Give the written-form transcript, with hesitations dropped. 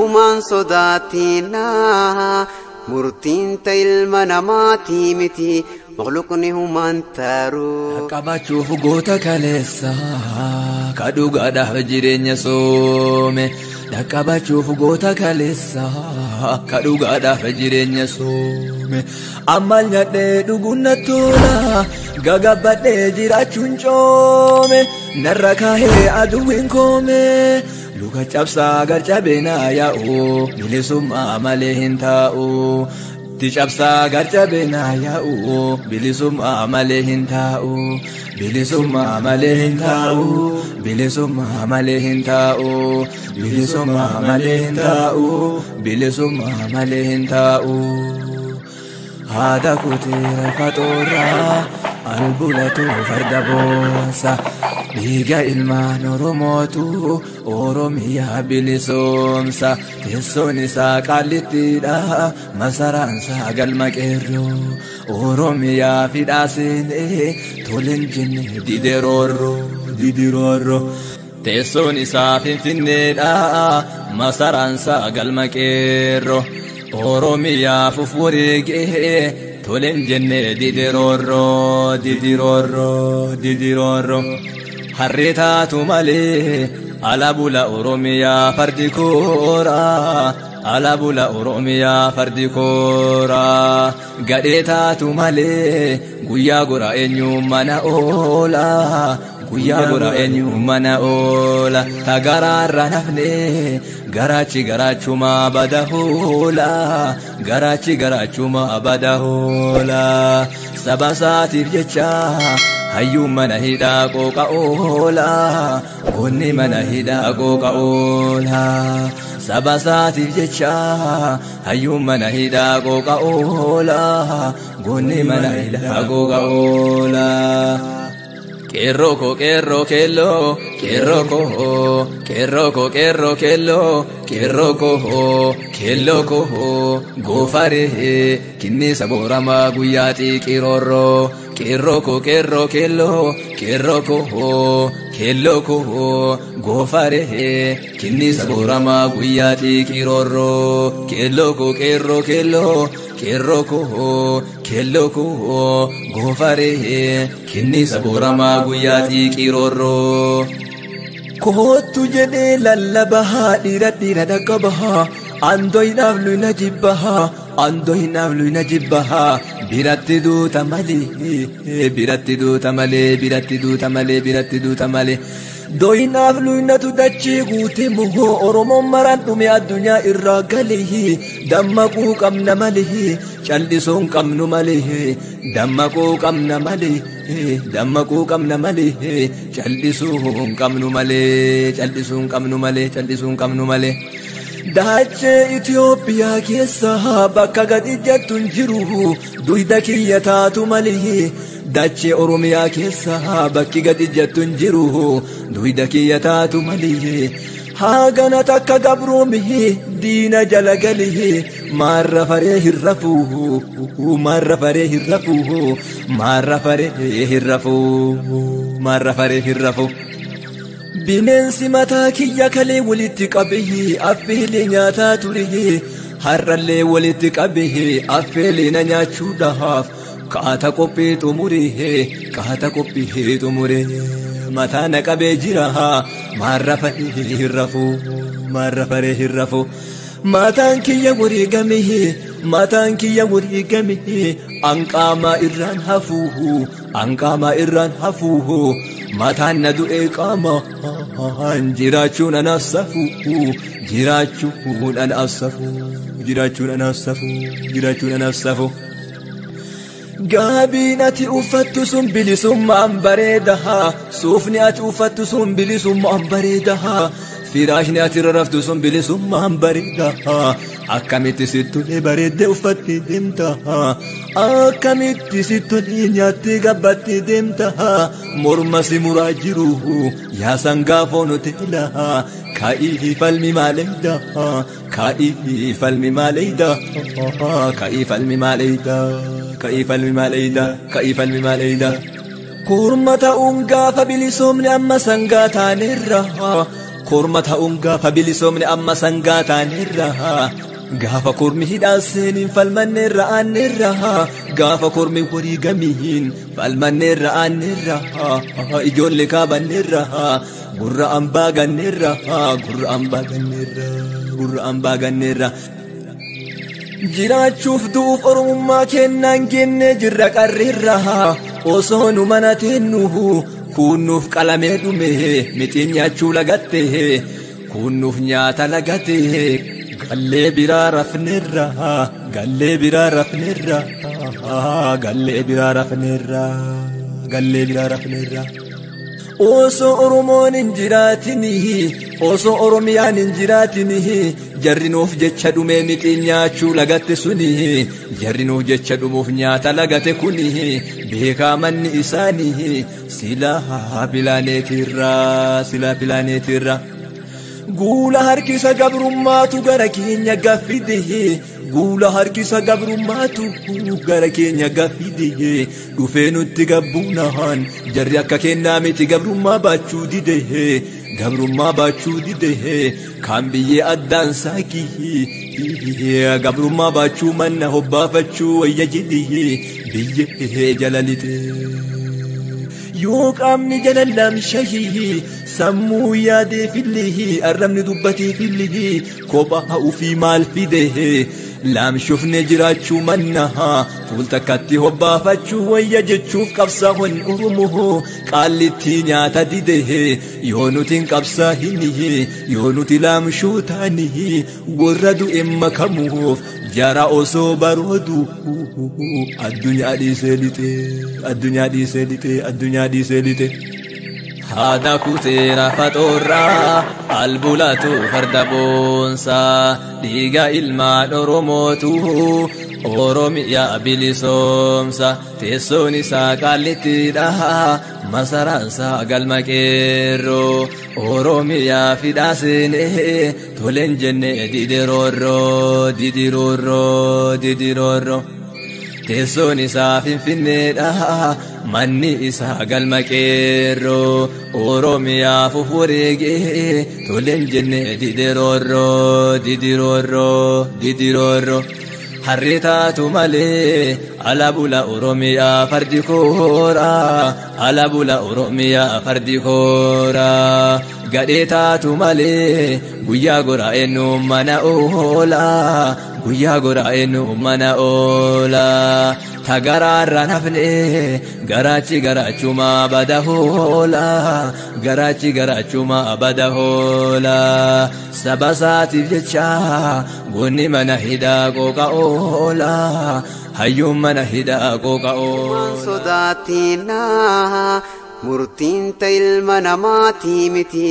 Umaan sodaatinaa murtiin ta ilma namaatii miti makhluuqni humaan taruu. Qabachuuf goota kaleessa ka dhugaadhaaf jireenya soome. Dhaqqabachuuf goota kaleessa ka dhugaadhaaf jireenya soome. Ammal nyaadhee dhuguun na tola gagabbadhee jiraachuun coome. Narra kaahee aduwwiin koome. Luka cabsaa garcabee naa yaa'u bilisummaa malee hin taa'u. Ti cabsaa garcabee naa yaa'u bilisummaa malee hin taa'u. Bilisummaa malee hin taa'u. Bilisummaa malee hin taa'u. Bilisummaa malee hin taa'u. Bilisummaa malee hin taa'u. Haadha kutee lafa xooraa albulatu farda boonsa. Dhiiga ilmaan Oromootu Oromiyaa bilisoomsa. Teessoon isaa qaallittiidha masaraan isaa galma qeerroo. Oromiyaa fidhaa seenee toleen jenne dideroorroo didiroorroo. Teessoon isaa Finfinneedha masaraan isaa galma qeerroo. Oromiyaa fufureegee toleen jenne didiroorroo didiroorroo didiroorroo. Harree taatu malee ala bula Oromiyaa fardi koora. Ala bula Oromiyaa fardi koora. Gadhee taatu malee guyyaa gora eenyu mana oola. Guyyaa gora eenyu mana oola. Tagaraarra nafne garaachi garaachuma bada hoola. Garaachi garaachuma bada hoola. Saba isaatiif jecha hayyuun mana hidhaa qooqa oola. Goonni mana hidhaa qooqa oola. Saba isaatiif jecha hayyuun mana hidhaa qooqa oola. Goonni mana hidhaa qooqa oola. Qeerroo koo qeerroo keelloo qeerroo koo qeerroo koo qeerroo keelloo qeerroo koo keelloo koo goofaree kinniisa booramaa guyyaa xiiqiroorroo qeerroo koo qeerroo keelloo qeerroo koo keelloo koo goofaree kinniisa booramaa guyyaa xiiqiroorroo keelloo koo qeerroo keelloo qeerroo koo keelloo koo goofaree kinniisa booramaa guyyaa xiiqiroorroo. Kootu jedhee lallabahaa dhiira dhiira dhaqqabahaa andoynaaf luyna jibbahaa andoynaaf luyna jibbahaa biratti duuta malee biratti duuta malee biratti duuta malee biratti duuta malee. Doynaaf luynatu dachee guute muhoo Oromoon maraan dhume addunyaa irraa galee dammaquu qabna malee callisuun qabnu malee dammaquu qabna malee dammaquu qabna malee callisuun qabnu malee callisuun qabnu malee callisuun qabnu malee. Dachee Itoophiyaa keessa bakka gadi jettu hin jiru duyda kiyya taatu malee. Dachee Oromiyaa keessa bakki gadi jettu hin jiru duyda kiyya taatu malee. Haagana takka gabroome diina jala galee maarra faree hin rafuu maarra faree hin rafuu maarra faree hin rafuu maarra faree hin rafuu. Bineensi mataa kiyya kalee walitti qabee affeelee nyaataa ture har'allee walitti qabee affeelee na nyaachuudhaaf kaata qophii xumuree kaata qophii xumuree mataa na qabee jira maarra faree hin rafuu maarra faree hin rafuu. Mataan kiyya wareegame mataan kiyya wareegame anqaamaa irraan hafuu anqaamaa irraan hafuu mataan na du'ee qaamaan jiraachuun anaaf safuu jiraachuun anaaf safuu jiraachuun anaaf safuu jiraachuun anaaf safuu. Gaabiin ati uffattu sun bilisummaan bareedaa suufni ati uffattu sun bilisummaan bareedaa firaashni ati rarraftu sun bilisummaan bareedaa akkamitti sittolee bareeddee uffattee deemta akkamitti sittolee nyaattee gabbattee deemta morma si muraa jiru yaa sangaa foon hoteela kaa'ii falmi maaleeyda kaa'ii falmi maaleeyda kaa'ii falmi maaleeyda kaa'ii falmi maaleeyda kaa'ii falmi maaleeyda. Korma ta'uun gaafa bilisoomne amma sangaa taanerra. Korma ta'uun gaafa bilisoomne amma sangaa taanerra. Gaafa kormi hidhaan seeniin falmanneerra aanneerra. Gaafa kormi horii gamiin falmanneerra aanneerra. Ijoollee kaabanneerra. Gurra ambaa ganneerra. Gurra ambaa ganneerra. Gurra ambaa ganneerra. Jiraachuuf du'uuf oromummaa kennaan kennee jirra qarreerra. Osoo nu mana teennuhu kunnuuf qalamee dhume mixiin nyaachuu lagatte kunnuuf nyaata lagatte gallee biraa rafneerra gallee biraa rafneerra gallee biraa rafneerra gallee biraa rafneerra. Osoo Oromoon hin jiraatini osoo Oromiyaan hin jiraatini jarri nuuf jecha dhumee mixiin nyaachuu lagatte suni jarri nuuf jecha dhumuuf nyaata lagate kuni beekaa manni isaanii silaa pilaaneetirra silaa pilaaneetirra. Guula harkisa gabrummaatu gara keenya gaffide guula harkisa gabrummaatu gara keenya gaffide dhufee nutti gabbuunaan jarri akka kennaa miti gabrummaa baachuu dide gabrummaa baachuu dide kan biyyee addaan saakii gabrummaa baachuu manna hobbaafachuu wayya jedhe biyyee jala lixe. Yoo qaamni jala lamshahii sammuu yaadeefillee arrabni dubbateefillee kophaa ofii maal fide laamshufne jiraachuu manna fuul takkatti hobbaafachuu wayya jechuuf qabsaa'oon Oromoo qaallitti nyaata dide yoo nuti hin qabsaa'ini yoo nuti laamshuu taani warra du'e makamuuf jara osoo baroodu addunyaa dhiisee lixe addunyaa dhiisee lixe addunyaa dhiisee lixe. Haadha kuteera faxoorraa albulatu farda boonsaa dhiiga ilmaan Oromootu Oromiyaa bilisoomsa teessoon isaa qaallittiidha masaraansaa galma qeerroo Oromiyaa fidhaa seenee toleen jennee didiroorroo didiroorroo didiroorroo. Teessoon isaa Finfinneedha manni isaa galma qeerroo Oromiyaa fufureegee toleen jennee didiroorroo didiroorroo didiroorroo. Harree taatu malee ala bula Oromiyaa fardi koora ala bula Oromiyaa fardi koora gadhee taatu malee guyyaa gora eenyu mana oola guyyaa gora eenyu mana oola tagaraarra nafne garaachi garaachuma bada hoola garaachi garaachuma bada hoola saba isaatiif jecha goonni mana hidhaa qooqa oola hayyuun mana hidhaa qooqa oola. Sodaatinaa murtiin ta ilma namaatii miti.